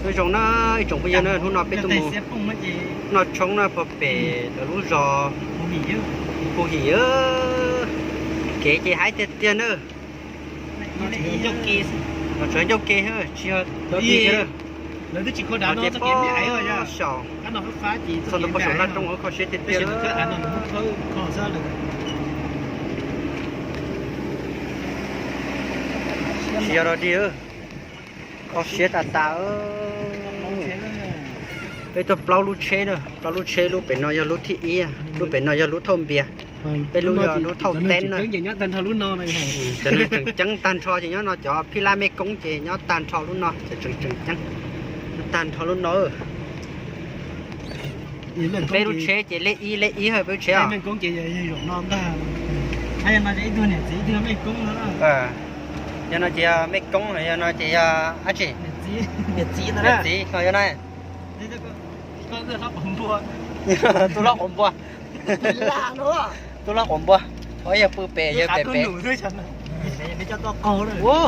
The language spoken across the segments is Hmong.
Ib zoo na, ib tsoom phooj ywg na, hnub no peb tuaj mus noj tshoob na puag pem lawv lub zos Phu Him. Kev ces haib tiag tiag na. Los tseem ncauj ke, tsis yog dog dig, ces pob xyaum txog rau pob saum laj roob, kho siab tiag tiag. Tsis yog dog dig, kho siab tas tas. Peb tuaj plaub lub tsheb na, plaub lub tsheb, lub pem no yog lub thib ib, lub pem no yog lub thauj npias, peb lub yog lub thauj teeb na. Cov neeg tseem ceeb tag nrho ces nyob no, cov phij lab mej koob ces nyob tag nrho lub no, cov tseem tseem ceeb nyob tag nrho lub no. Peb lub tsheb ces lej ib, lej ib, peb lub tsheb os. Yog no ces yog mej koob, yog no ces yog dab tsi? Niam txiv, niam txiv no yog na. Tub hlob quav npua. Tub hlob quav npua, yog pw pem, yog pem pem. Ua,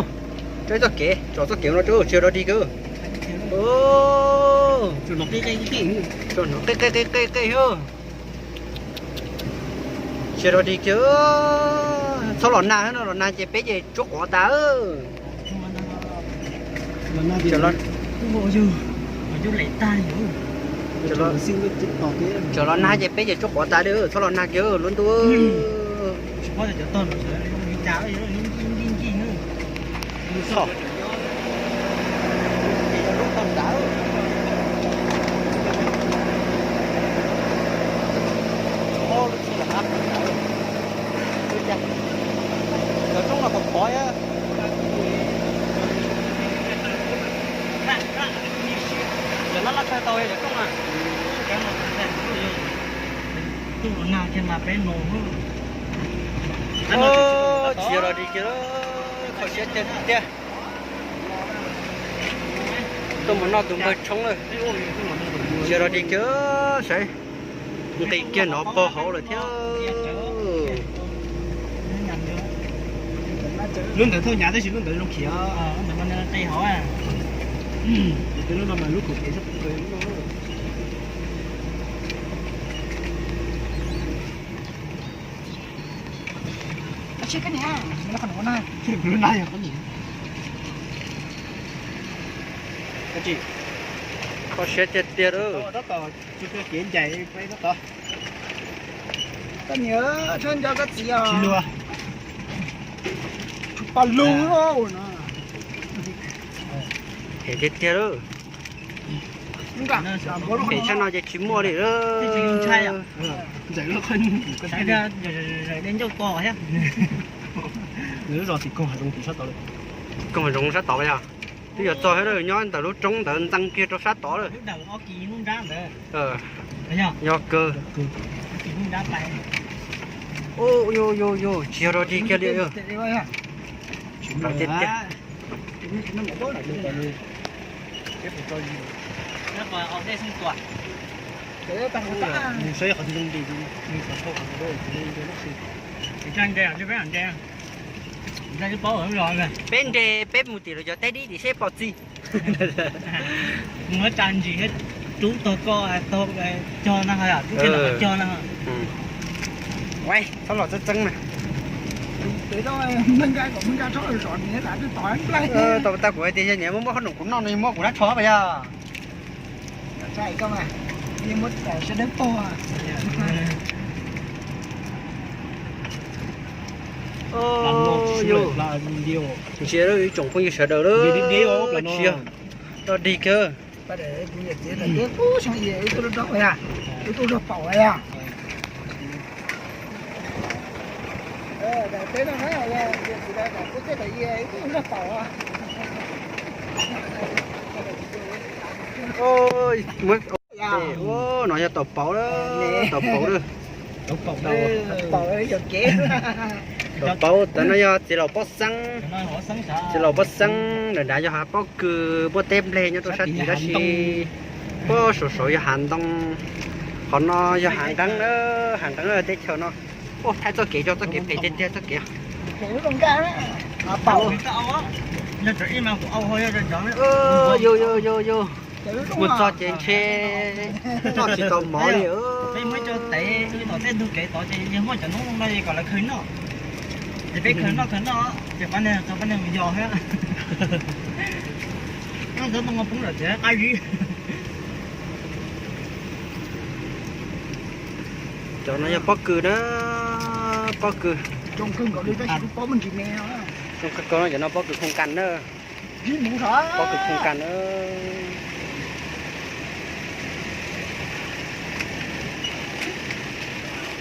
txoj kev, txoj kev no tsis yog dog dig kiag. Qe qe qe qe. Tsis yog dog dig kiag. Txhob los nag no, los nag ces peb ces tsuab quav tas. Tseem los nag ces peb ces tsuab quav tas li, txhob los nag kiag lub ntuj. Cov roob no pom pom. Cov laj laj kawg tau cov roob na. Tsis yog dog dig kiag, kho siab tiag tiag. Tuaj mus noj tus npawg tshoob lawm. Tsis yog dog dig kiag, saib nqis kiag no pog hauv lawm thiab. Lub ntawd thauj nyav tab sis lub ntawd zoo khiav. Lub no mas lub kaum kev sab. Kho siab tiag tiag. Koj niam, tshawb nco koj txiv os. Tsis lug. Tsis pa lug no. Phem tiag tiag lawm. Phem tshaj no ces tsis muaj li lawm. Lub zos tim koog hav zoov tim sab tod lawm. Koog hav zoov sab tod yog. Twb yuav txog thiab, nyob ntawm lub roob ntawd ntxeev kiag rau sab tod lawm. Yog kawg. Tsis yog dog dig kiag li. Tiag tiag. Peb nres peb mus tim lawv cov teb dib tim seb pom txi. Muab tsa ntsis thiab, rub tog ko, tog cog no, rub cog no. Txhob los txeeb txeeb na. Tau tau kuv hais tias yog nyias muab muab qhob noom kuv noj no, yog muab kuv rab tsho pas yog. Ntsia ib tsoom phooj ywg sawv daws, tsis yog dog dig kiag. No yog tau pauv, tau pauv, tau pauv. Tau pauv, ntawm no yog txiv laus pob xeeb. Txiv laus pob xeeb, nram nrad yog hav pob kws, muaj teb nplej nyob rau sab tid tab sis puag saum saud yog hav ntoo. Qhov no yog hav nqeeb, hav nqeeb teb chaws no. Ua, thaij txoj kev, txoj kev phem tiag tiag txoj kev. Yog, yog, yog, yog. Mus txog ces ntshe noj tsis tau mov li. Peb muab cov tev tom tej ntug kev tod ces yog muaj cov noob no kom lawv khaws noj. Ces peb khaws noj khaws noj ces pab neeg, pab neeg mus yos thiab. Noj cov ntoo poob lawm ces qab zib. Cov no yog pob kws na, pob kws. Zoo kawg no, cov no pob kws khoo kas na. Pob kws khoo kas na.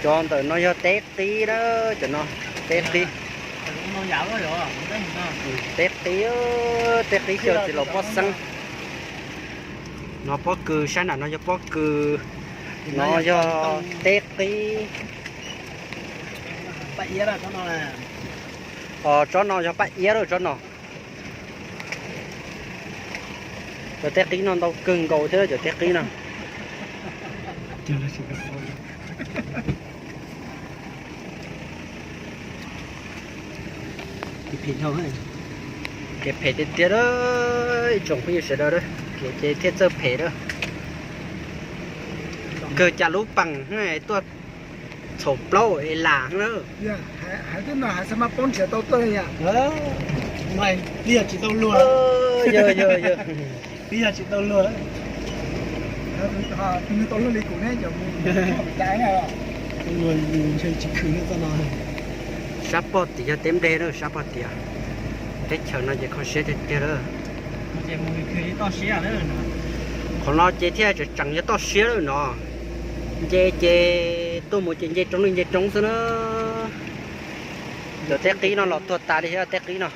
Cov ntawm no yog teb qib na, cov no teb qib. Teb qib, teb qib xyaw txiv laus pob xeeb. No pob kws, sab nram no yog pob kws, no yog teb qib. Tsob no yog paj iab lawm tsob no. Cov teb qib no ntau kawg nkaus thiab cov teb qib no. Kev phem tiag tiag, ib tsoom phooj ywg sawv daws, kev ces thiaj txawj phem lawm. Kawg cas lub peem tuaj txhaum plaub es lam na. Hais twb no hais xav mas poob nrhiav tau tuaj li yom. Twb yog tsis tau luag, twb yog tsis tau luag. Tau luag li kuv ne, tau luag ntshe tsis khwv txoj no. Sab pog tim yog teb nplej lawm, sab pog tias teb chaws no ces kho siab tiag tiag lawm. Qhov no ces thiaj tseem tseem yog toj siab lawm no. Nce ces tuaj mus ces nce roob li nce roob xwb na. Cov teb qib no los tuag tas li thiab teb qib no.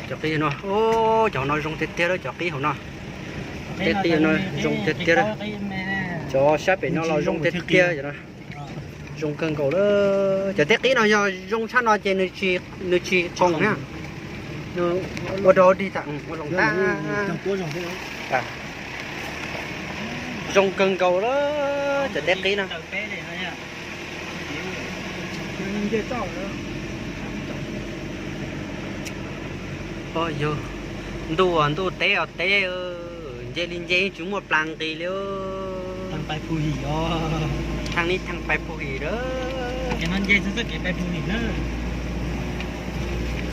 Cov qib no, cov no zoo tiag tiag lawm, cov qib hauv no. Teb qib no zoo tiag tiag lawm. Cov sab pem no los zoo tiag tiag no. Zoo kawg nkaus lawm. Cov teb qib no yog zoo tshaj no ces nws tsis qoos na. Ua rau dig tas ua zoo tag. Zoo kawg nkaus lawm cov teb qib no. Yog ntuj, ntuj teb os teb, nce li nce tsis muaj plas nqis li. Thaj li thaj pais pug him lawm.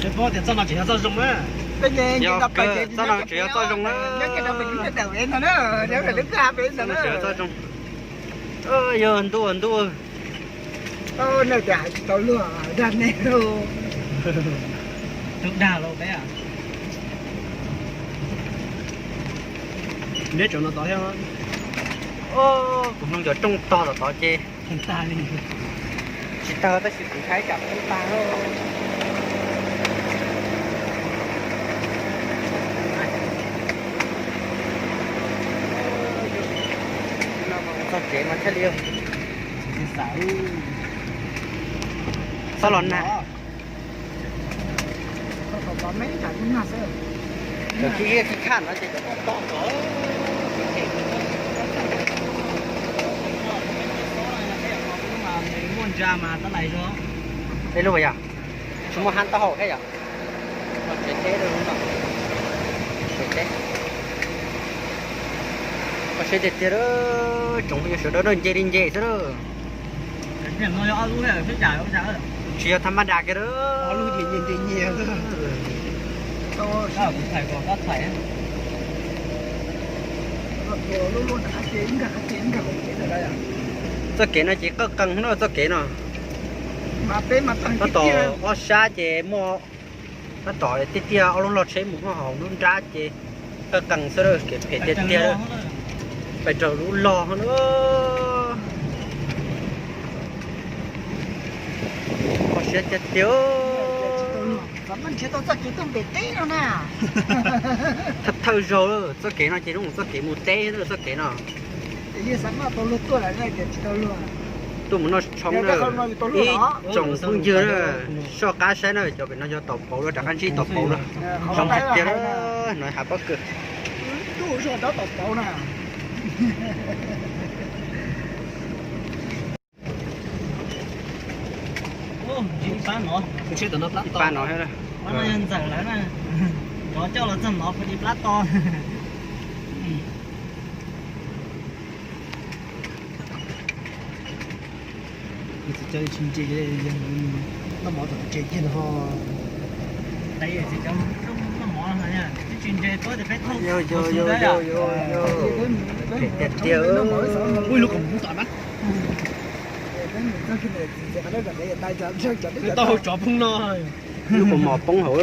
Yog kawg, txoj no tseem yog txoj zoo na. Tseem yog txoj zoo. Yog ntuj, ntuj. Tsis tau luag, dag ne. Dag los peb. Neb tseem no tod thiab. Kuv mloog cov rooj tog tom tod ces tsis tag tab sis kuv ntshai tsam poob tag. Txog kev mas thiaj li txhob los nag. Cov khib khib khaj no ces cov to to. Muaj ntsa mas tab lais zog. Ej, lub yog tsis muaj hab taub hau thiab yom? Tsev teb, tsev teb. Kho siab tiag tiag, tsoom phooj ywg sawv daws, nce li nce xwb. Tsis yog tham ma das kiag. Txoj kev no ces qawj qees na, txoj kev no. Tab tom ob sab ces muaj, tab tom tiag tiag ob lub log tsheb mus hauv lub nrab ces qawj qees xwb, kev phem tiag tiag. Pais raug lub log na. Kho siab tiag tiag. Thawj thawj zaug, txoj kev no ces zoo txoj kev mus teb, txoj kev no. Tuaj mus noj tshoob na. Ib tsoom phooj ywg na, soj qab saib na, cov pem no yog taum pauv lawm, rov qab ntsib taum pauv lawm. Zoo tiag tiag, no hav pob kws. Ib pab no, ib pab no, pab no yog ntxawm lawm na. Cov coj los txog no pw ib plab to. Tsis ntse, noj mov txog ntse kiag no. Tsis ntse, tiag tiag. Ui, lub kaus mom poob tom na. Tau hau tsov poob no. Lub kaus mom poob hauv.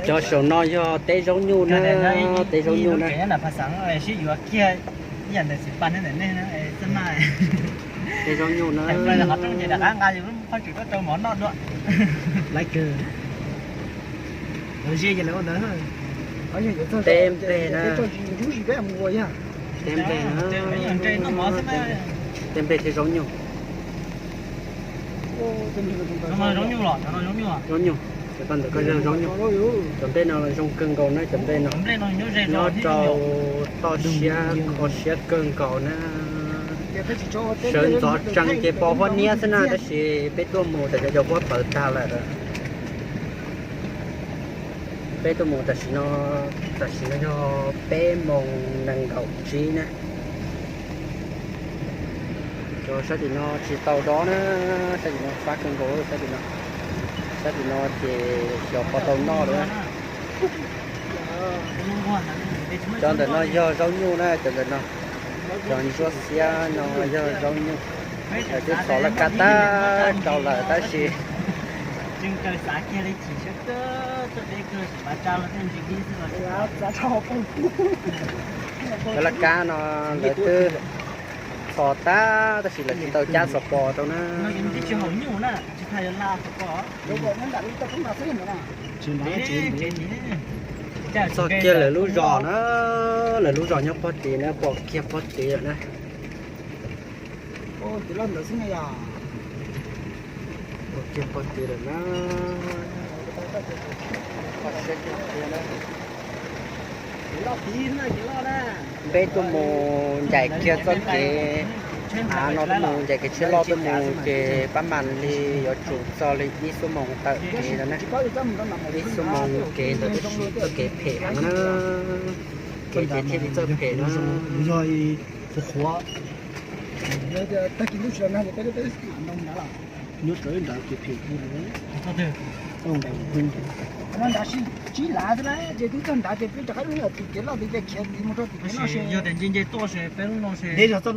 Cov saum no yog teb zaub nyuj na, teb zaub nyuj na. Teb zaub nyuj na. Laiv kawg. Teb nplej na. Teb nplej na. Teb nplej thiab zaub nyuj. Zaub nyuj, cov ntawm ko yog zaub nyuj. Cov nplej no zoo kawg nkaus na, cov nplej no nyob rau toj siab kho siab kawg nkaus na. Sawv ntxov tsees ces pos huab niab xwb na, tab sis peb tuaj mus tam sim no cov huab pawv tag lawm. Peb tuaj mus tam sim no, tam sim no yog peb moos nees nkaum tsib na. Cov sab tim no tsis tau dob na, sab tim no fab kawg nkaus, sab tim no, sab tim no ces xyov puas tau noj lawm. Cov ntawm no yog zaub nyuj na, cov ntawm no, cov ntsuab xiab no yog zaub nyuj. Lawv twb txhos laj kab tag rau lawm tab sis cov laj kab no lawv twb txhos tag tab sis lawv tsis tau cab xov pos rau na. Txog kiag lawv lub zos na, lawv lub zos nyob pob tid na, pom kiag pob tid lawm na. Pom kiag pob tid lawm na. Peb tuaj mus ncaim kiag txoj kev av no, tuaj mus ncaim kev tsheb loj tuaj mus ces pab mam li yuav tsum txog li ib xuab moos tawm kev ntawd na. Ib xuab moos kev ntawd tab sis txoj kev phem heev na. Kev ces thiaj li txawj phem na. Nyob rau ib nrad kev phem. Nrad sib lav xwb na, ces twb txog nrad ces peb rov qab lub tim kev loj tim kev khiav tim mus rau tim kev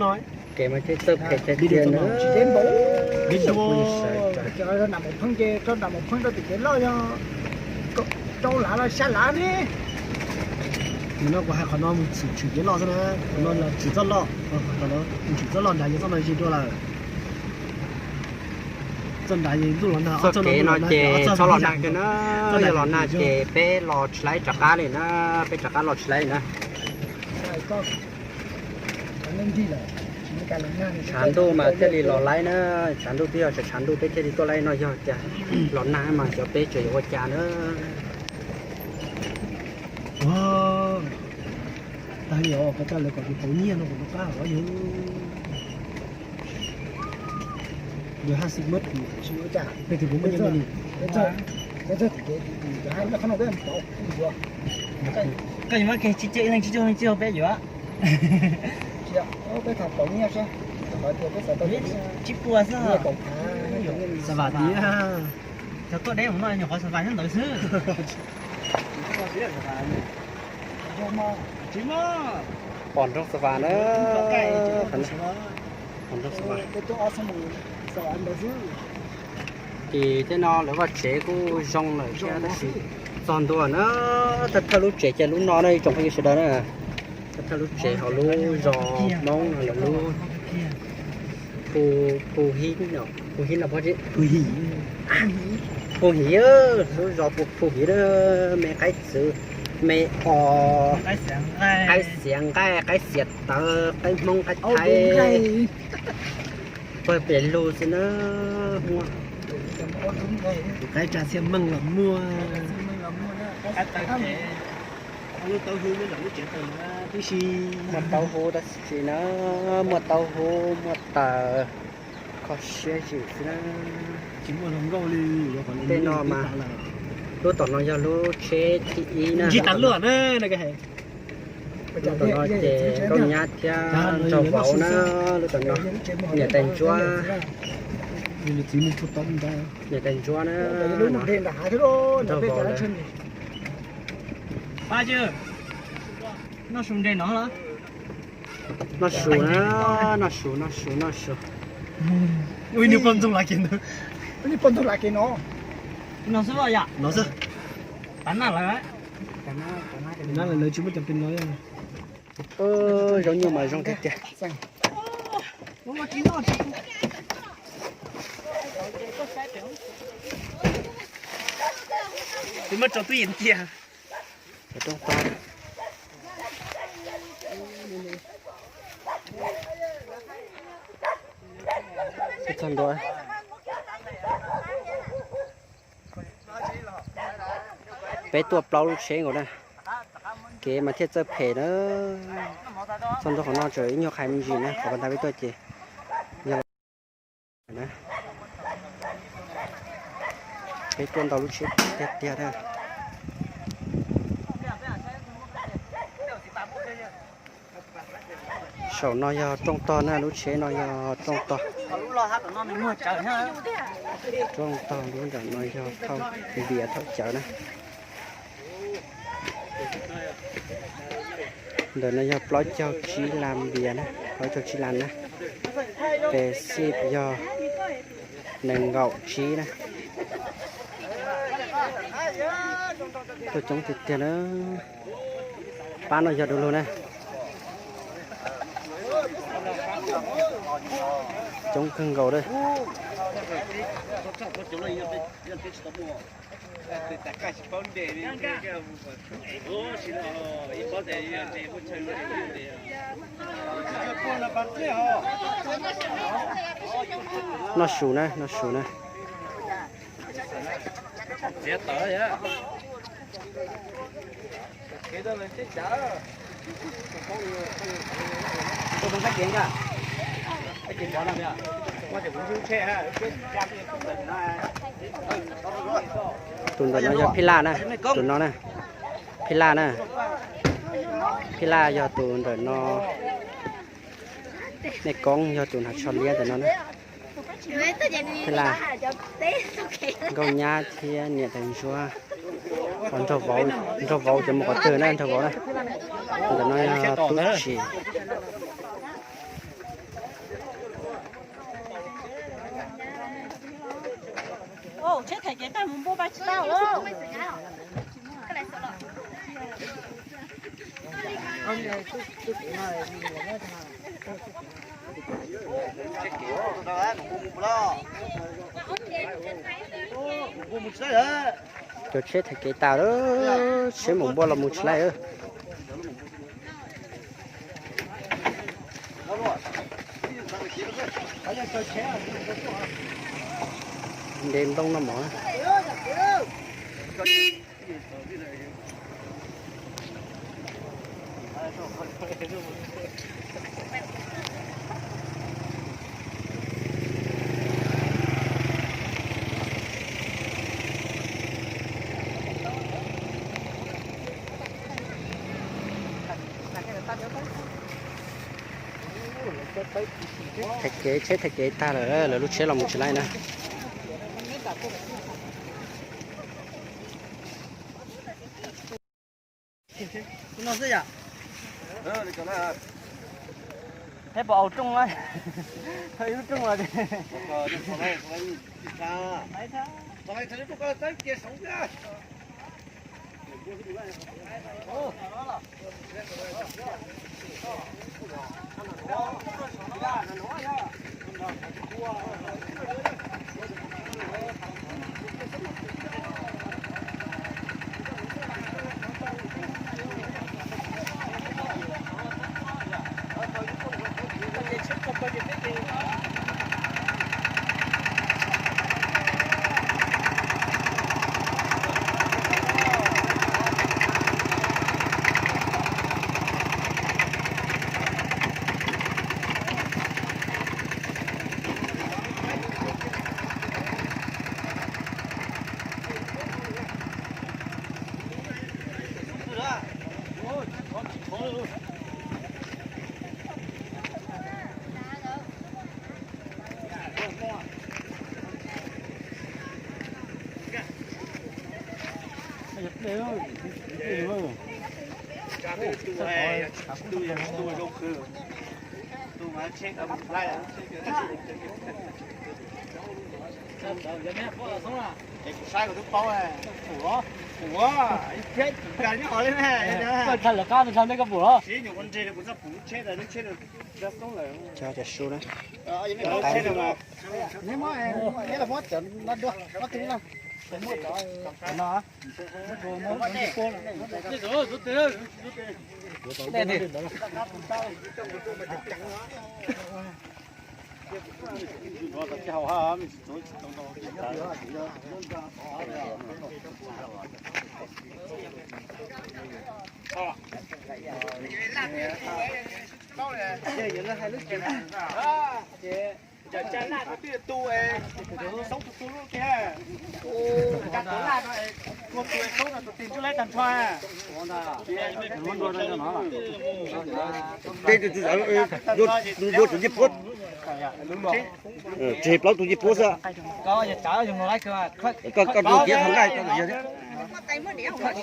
no. Kev mas thiaj txawj phem tiag tiag na. Nram Mus Pheej ces rau Nram Mus Pheej rau tim kev loj yog rau lav los xya lav ne. Nim no kuv hais qhov no mus tshwm kev loj xwb na, qhov no los tshwm txoj loj, tshwm txoj loj nrad ces txoj no ze dua lawm. Txoj nrad es ntuj los nag, txoj kev no ces txhob los nag kiag na, yog los nag ces peb los tsis laib rov qab li na, peb rov qab los tsis laib li na. Tshav ntuj mas thiaj li los laib na, tshav ntuj twb yog tshav ntuj peb thiaj li tuaj laib no, yog cas los nag mas xyov peb tseem yuav ua cas na. Tag yog peb txaj lawv kom tus tau nyiaj no kuv rov qab hov yog. Yog haj xij mab, peb tus kuv muaj nyiaj li. Koj yuav muab kiag tsib caug ib leeg tsib caug leej tsib caug peb yuav. Tsib puas xwb. Xav vam tiag. Cov tuaj deb mus no nyuam qhuav xav vam nyob ntawd xwb. Pom nroog xav vam na. Pom nroog xav vam. Ces tej no lawv vaj tsev kuj zoo lawm thiab tab sis txog ntua na, thawj thawj lub tsev ces lub no na ib tsoom phooj ywg sawv daws na. Thawj thawj lub tsev hauv lub zos Hmoob no lawv lub Phu Hiv, Phu Hiv no, Phu Hiv, lub zos Phu Hiv na, me qaib txwv, me os, qaib xiav nqaij, qaib xiav tawv, qaib Hmoob qaib Thaib, pawg pem lug xwb na. Tus qaib tsa txhiaj meej los muaj. Lub taub hub nyob ntawm lub tsev tau tib si. Muaj taub hub tab sis na, muaj taub hub muaj taws, kho siab zim xwb na. Tsis muaj hluas nkauj li. Tej no mas, lub tom no yog lub tsheb thib ib na. Ntsib tas luaj na. Lub tom no ces Nkauj Nyab thiab Nraug Vauv na, lub tom no. Niam tais ntsuab. Niam tais ntsuab na, Nraug Vauv lawm. Noj su na, noj su, noj su, noj su. Ua ib niag poj ntxoog lam kev ntawd. Ua ib niag poj ntxoog lam kev no. No xwb los yom? No xwb. Tav naj lawm. Naj lawm, lawv tsis muaj cov pem no. Zoo nyuj mas zoo tiag tiag. Tus muab rau tub yees tiag. Rooj tog. Txog ntua. Peb tuaj plaub lub tsheb nkaus na. Kev mas thiaj txawj phem na. Txog ntua qhov no tseem ib nyuag qhais me ntsis na, qhov pas ntag peb tuaj ces yog na. Peb tuaj ntau lub tsheb tiag tiag na. Saum no yog rooj tog na, lub tsheb no yog rooj tog. Rooj tog, lub ntawm no yog thauj npias thauj cawv na. Ntawm no yog plaub caug tsib las npias na, plaub caug tsib las na. Pes xib yog nees nkaum tsib na. Tuaj coob tiag tiag na. Pab no yog du lug na. Coob kawg nkaus lawm. Noj su na, noj su na. Tus ntawm no yog Phij Laj na, tus no na. Phij Laj na. Phij Laj yog tus ntawm no. Nej Koob yog tus hnav tsho liab ntawm no na. Phij Laj. Nkauj Nyab thiab niam tais ntsuab. Nraug Vauv, Nraug Vauv cov mus qhov twg na, Nraug Vauv na. Ntawm no yog Tub Tsim. Cov tsheb thaij kev tas lawm, tsheb maum npua los mus tsis laij. Nte ntoo no mog. Thaij kev, tsheb thaij kev tag lawm, lawv lub tsheb los mus tsis laij na. Peb puas aus rooj, thawj ib lub rooj los. Kuv saib kuv twb paub, ua, ua, ib thiab kuv kawg nyob hov li ne. Koj tshaj lawv qab, nws tshaj nej koj pum los? Siv nyuam ua nres kuv txoj pum lub tsheb, lub tsheb, lub tsheb su na. Tsheb na. Muab cov no dua, muab twg no. Cov no. Cov caj laj twb tu, xoob tus tu lub tiag. Cov tuav laj no, tua tus xoob no tus tis ntsub laib tag nrho. Tej tus tus npua tus ncej puab, tseg plaub tus ncej puab xwb. Koj tus tiav thav nqaij koj tus yog thiab. Koj tus thav nqaij, li koj xwb.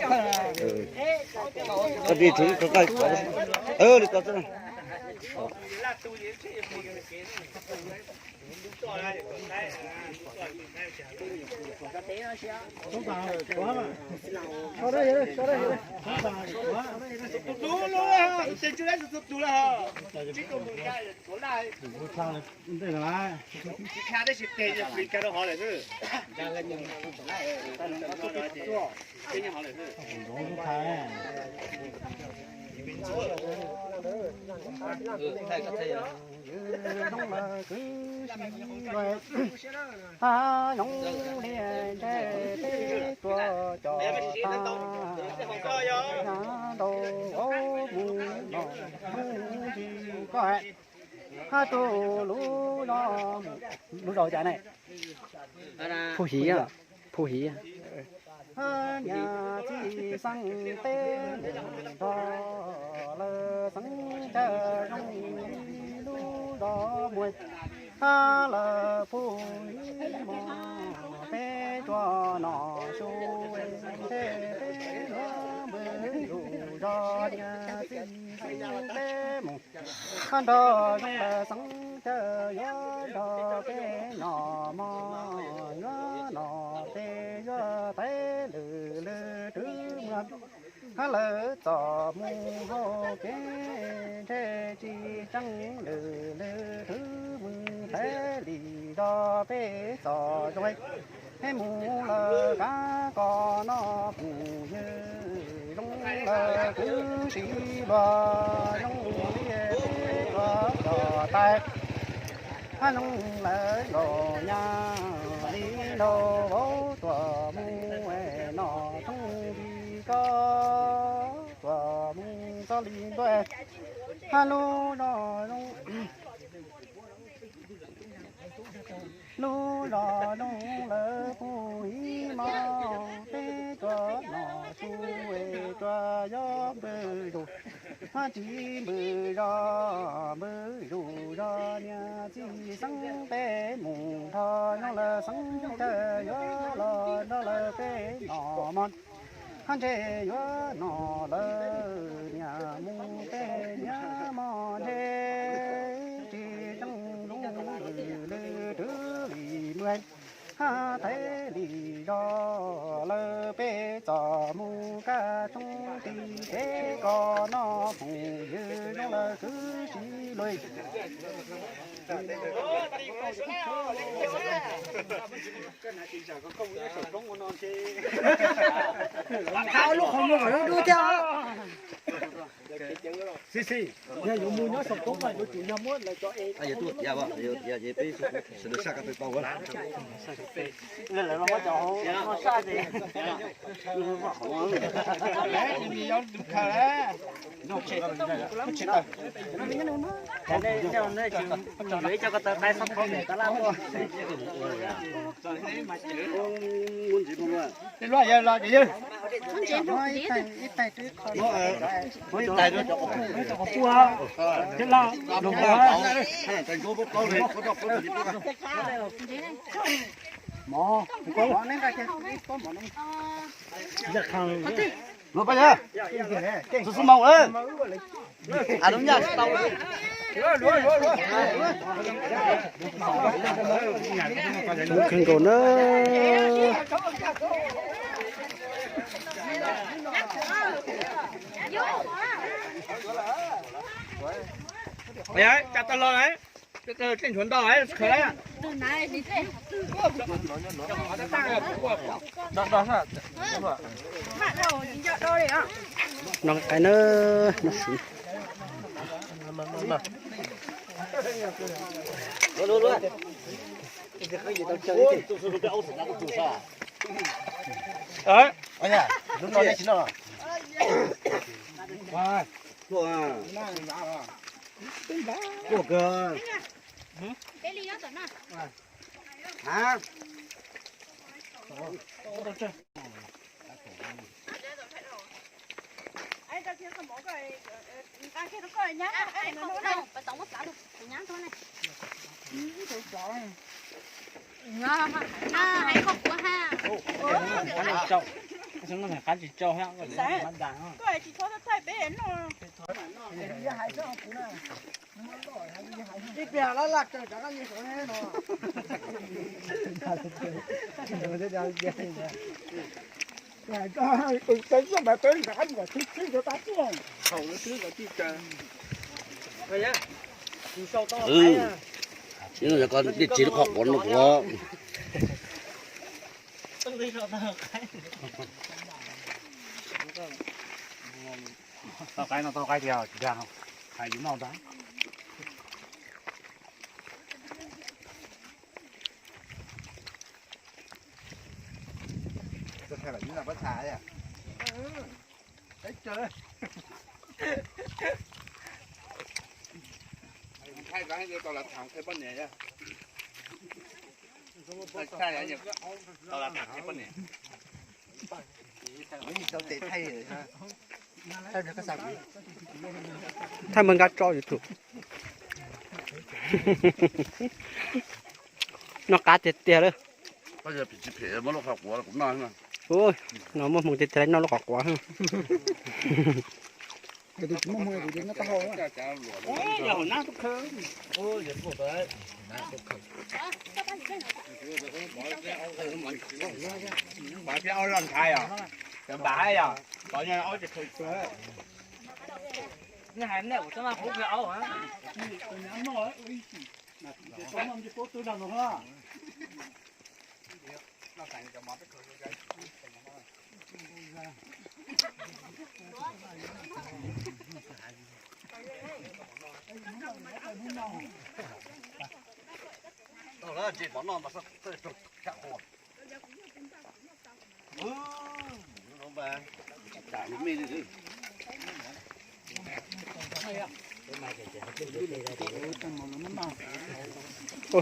Zoo li ntshe peb tuaj cov tag, ntau mus no, ntsis koj hab tus lub zos, lub zos cas ne? Phu Hiv, Phu Hiv. Hab niam txiv xeeb teb mus nrog lawv xeeb chaw zoo li lub zos muag, hab lawv phu ib mos peb tsuas nom su, peb yuav npawg zuj zos niam txiv xeeb teb mus, hab nrog zoo lawv xeeb chaw yuav nrog peb nom mos, yuav nom peb yuav teb lwm lwm twg mus, hab lawv txom mus hauv kev ntshe tsis tseeb lwm lwm twg mus, teb li zos peb txom zoo, peb mus lawm kab koj noj phooj ywg, zoo lawm kwv tij luag, zoo li peb tuaj cov tag, hab zoo lawm nkauj nyab li nraug vauv tuaj mus, nom thoob li koj tuaj mus txoj li ntuj, hab lub zos zoo lub zos zoo lawm phooj ywg mog, peb tuaj nom su, tuaj yuav npawg zuj, hab tsis npawg zos, npawg zuj zos niam txiv xeeb teb mus nrog zoo lawv xeeb chaw yuav los nrog lawv peb nom mos, hab ntshe yuav nom lawv niam mus peb niam mos ntshe tsis tseeb zoo lwm lwm twg li mus, hab teb li zos lawm peb txom mus kab tshoob ti kev koj noj phooj ywg, zoo lawm kwv tij luag. Lub qhov muag kom dub dub thiab. Xib xib, yog yuav mus nyob saum roob mas yuav tsum yog muab lawv cov es. Sawv daws saj koj peb paub. Lawv los muab cov hauv no saj ces yuav tus khaws. Yuav ib co ko taw qaib xob khaub pem tab laj. Luaj yawg los ces yawg. Ib tais rau cov quas puj, thiab laj, los. Luag pab yog, xub xub moos lawm, a lub nyaj tsis tau lawm. Kawg nkaus na. Cov tau los, tej nchuav ntau, khaws lawm. No qais na, no siv. Tuaj kawg. Qab tsis tsau, Tsis lub qhov quav no kuv. Tau qaib no, tau qaib tiag, tsis dag, hais yus noj ntag. Thaij tau las tham qhia poj niam. Thaij tau las tham qhia poj niam. Thaij npawg Nkaj tso YouTube. Noj qab tiag tiag lawm. Ub, no muaj hmoo tiag tiag li noj lub qhov quav. Ua,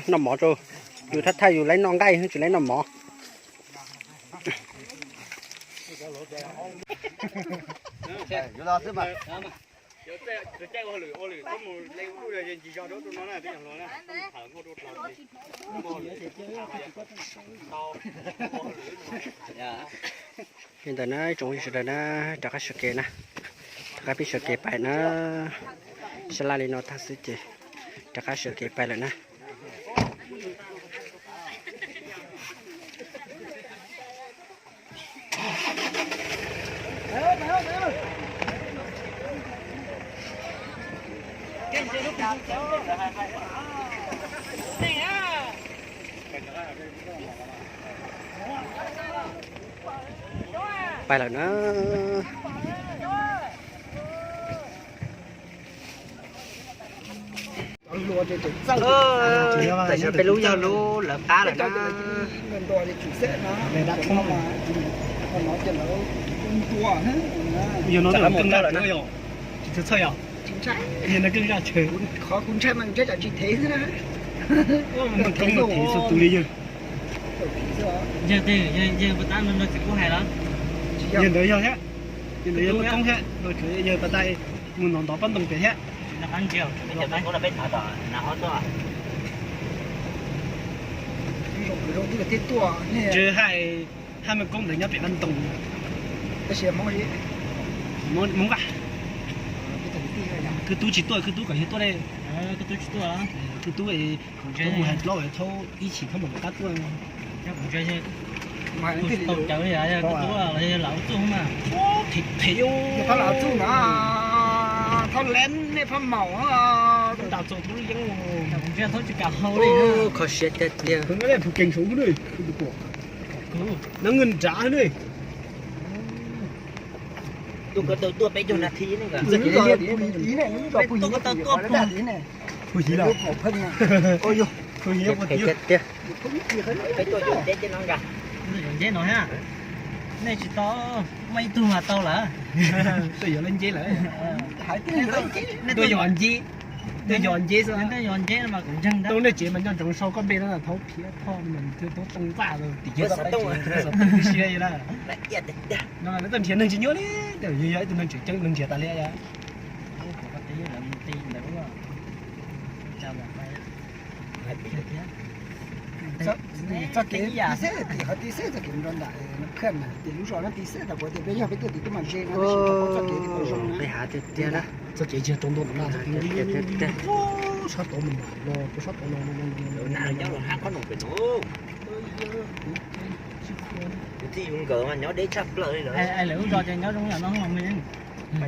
noj mov rau. Yus thaj thaj yus laiv noj nqaij, tsis laiv noj mov. Li ntawd na, tsoom sawv daws na, rov qab sawv kev na, rov qab pib sawv kev pais na. Sab laj li no tag xwb ces rov qab sawv kev pais lawm na. Pais lawm na. Tam sim no peb lub yog lub lawv qab lawm na. Yog no keej zaj tsawv yog, tsis txhawj yog, yog no keej zaj tsawv. Qhov kuv ntshai mas ntshai tsam tsis thev xwb na. Mus rau mus thev xwb tus li yawg. Yawg tab no tsis pub hais los? Yawg ntawd yog thiab, yawg ntawd yog lub koob thiab, yawg pas tais mus ntov ntov pob ntoo pem thiab. Tsis hais, hab me koob ntawd nyob pem Vaj Ntoo. Hmoob Vaj. Kwv tub tsis tuaj, kwv tub kom yog tuaj de. Kwv tub, kwv tub mus hais plaub thaub ib chim thaub mus qab tuaj. Lam ua txuj mas. Phem phem. Thaub Leeb nej Phab Maum. Ntaus txog thaub yeeb. Kho siab tiag tiag. Nab Nws nrav ne. Tuaj ko taw tuaj peb caug nas this ne. Pheej tuaj yuav nceb no. Peb tuaj yuav nceb no ha. Nej tsis tau muaj ib tug mas tau lawm. Tuaj yuav lawv nceb lawm. Tuaj yos nceb. Tuaj yos nceb xwb. Tuaj yos nceb no mas kuv ntseeg ntag. Tuaj nej tsev mas nco ntsoov sau koj npe no, Thaub Phiab Thoj, Thaub Tooj Vaj, tim ceg txoj qaib tsev xov tooj tib si na. No lawv tuaj nrhiav neeg tsis nyuaj li, yog ib tug neeg tseem ceeb neeg nrhiav tas li. Txoj kev ti xeb, tim qhov ti xeb txoj kev nrov nram Nab Khaj na, tim lub zos no ti xeb tas kuv tias peb yog peb tuaj tim tub mas ze no, tab sis txoj kev tsis tau zoo na. Txoj kev tsis tau zoo na, sab tod no, sab tod no, sab tod no. Tus tij yus nkawd mas nyob deb tshaj plaws li lawm. Lawv lub zos ces nyob zoo yam no.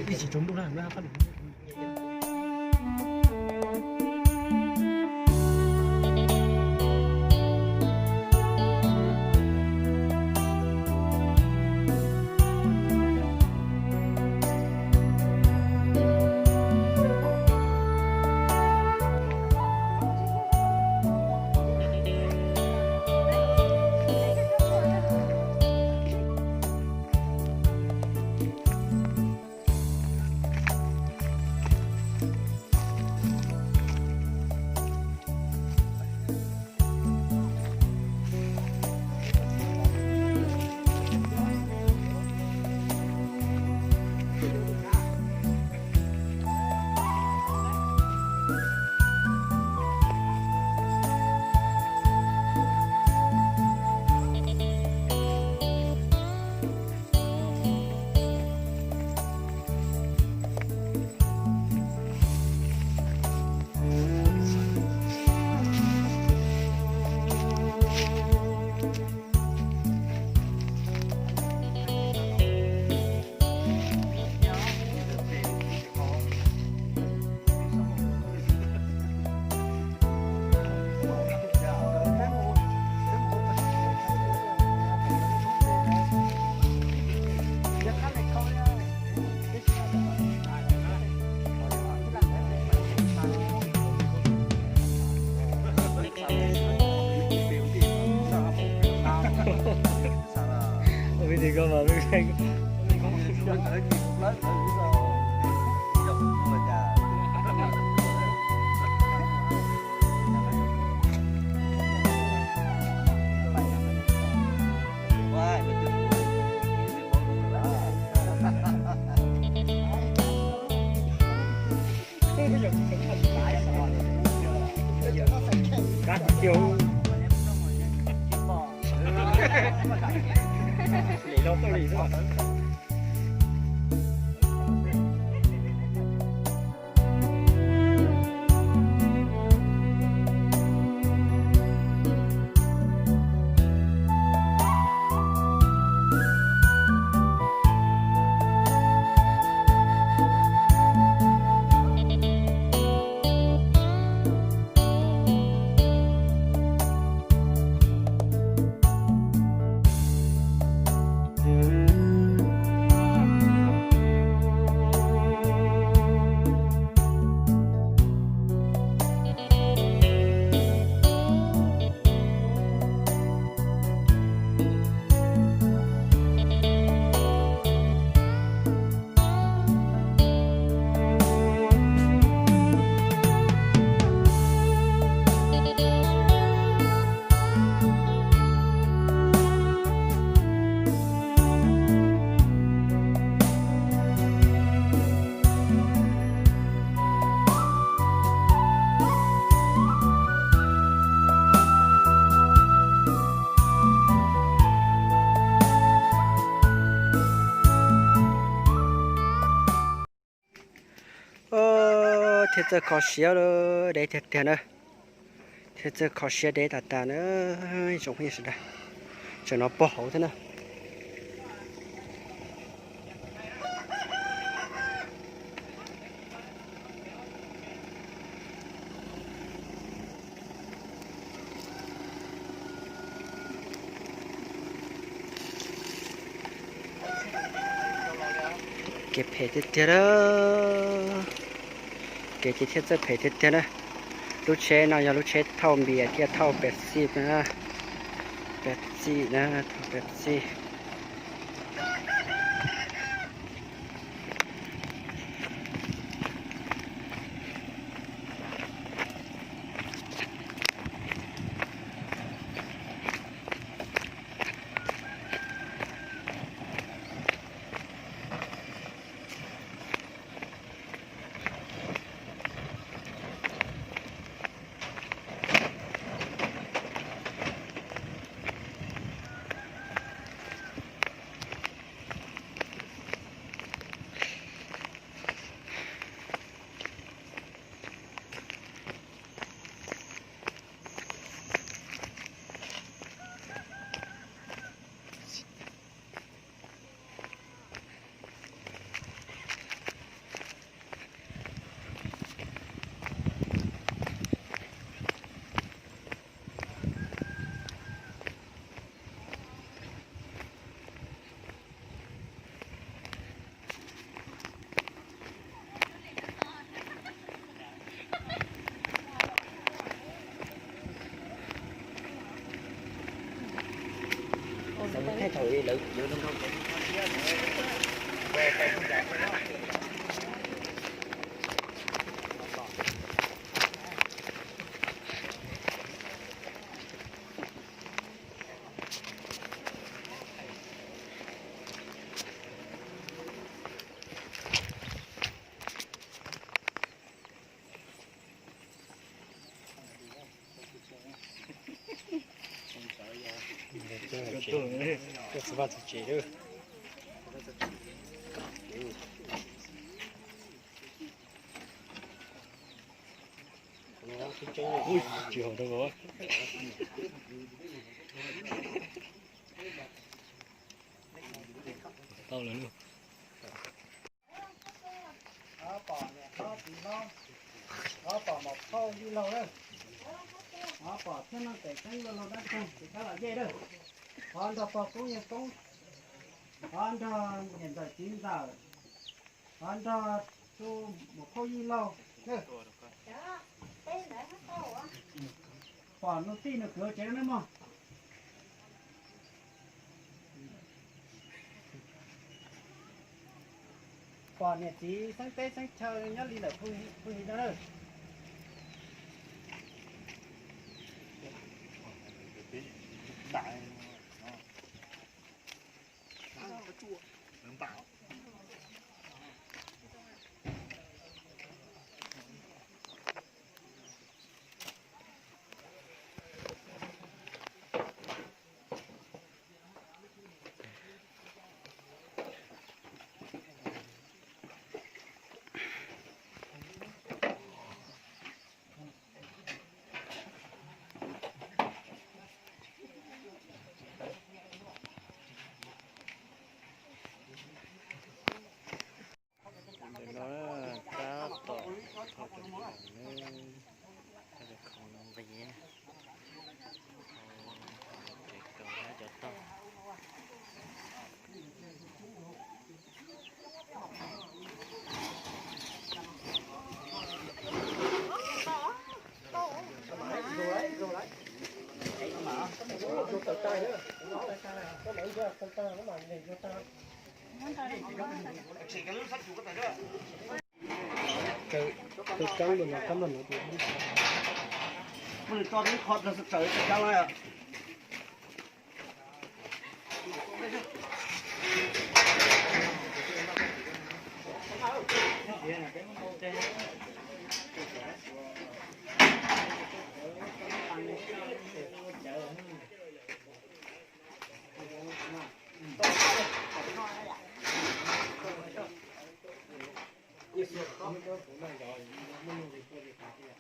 Ib tsis tsaus ntuj na. Thiaj txawj kho siab, dev tiag tiag na. Thiaj txawj kho siab dev tas tas na. Tsoom phooj ywg sawv daws, tseem no pog hauv thiab na. Kev phem tiag tiag a. Kev ces thiaj txawj phem tiag tiag na. Lub tsheb no yog lub tsheb thauj npias thiab thauj Pepsi na. Pepsi na, thauj Pepsi. Tsis haum rau. Tau lawm. Pom niam hlob txiv hlob, pom maum phauj yij laug lawm, pom thiab neej tseem ceeb luaj laug dab tug txiv kab los yej lawm, thov nrog pog koob yawg koob, thov nrog niam ntxawm txiv ntxawm, thov nrog tus maum phauj yij laug lawm. Pom nus tij nus kwv tsev no mog. Pom niam txiv xeeb teb xeeb chaw nyob li ntawm phooj ywg no lawm. Ntawm no tab tom thauj cov khoom no, thauj cov khoom no nqis, thauj cov khoom no cov tauj. Muab noj li kuaj li tas thiab.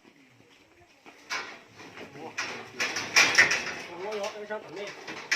Ua, sab tom nej.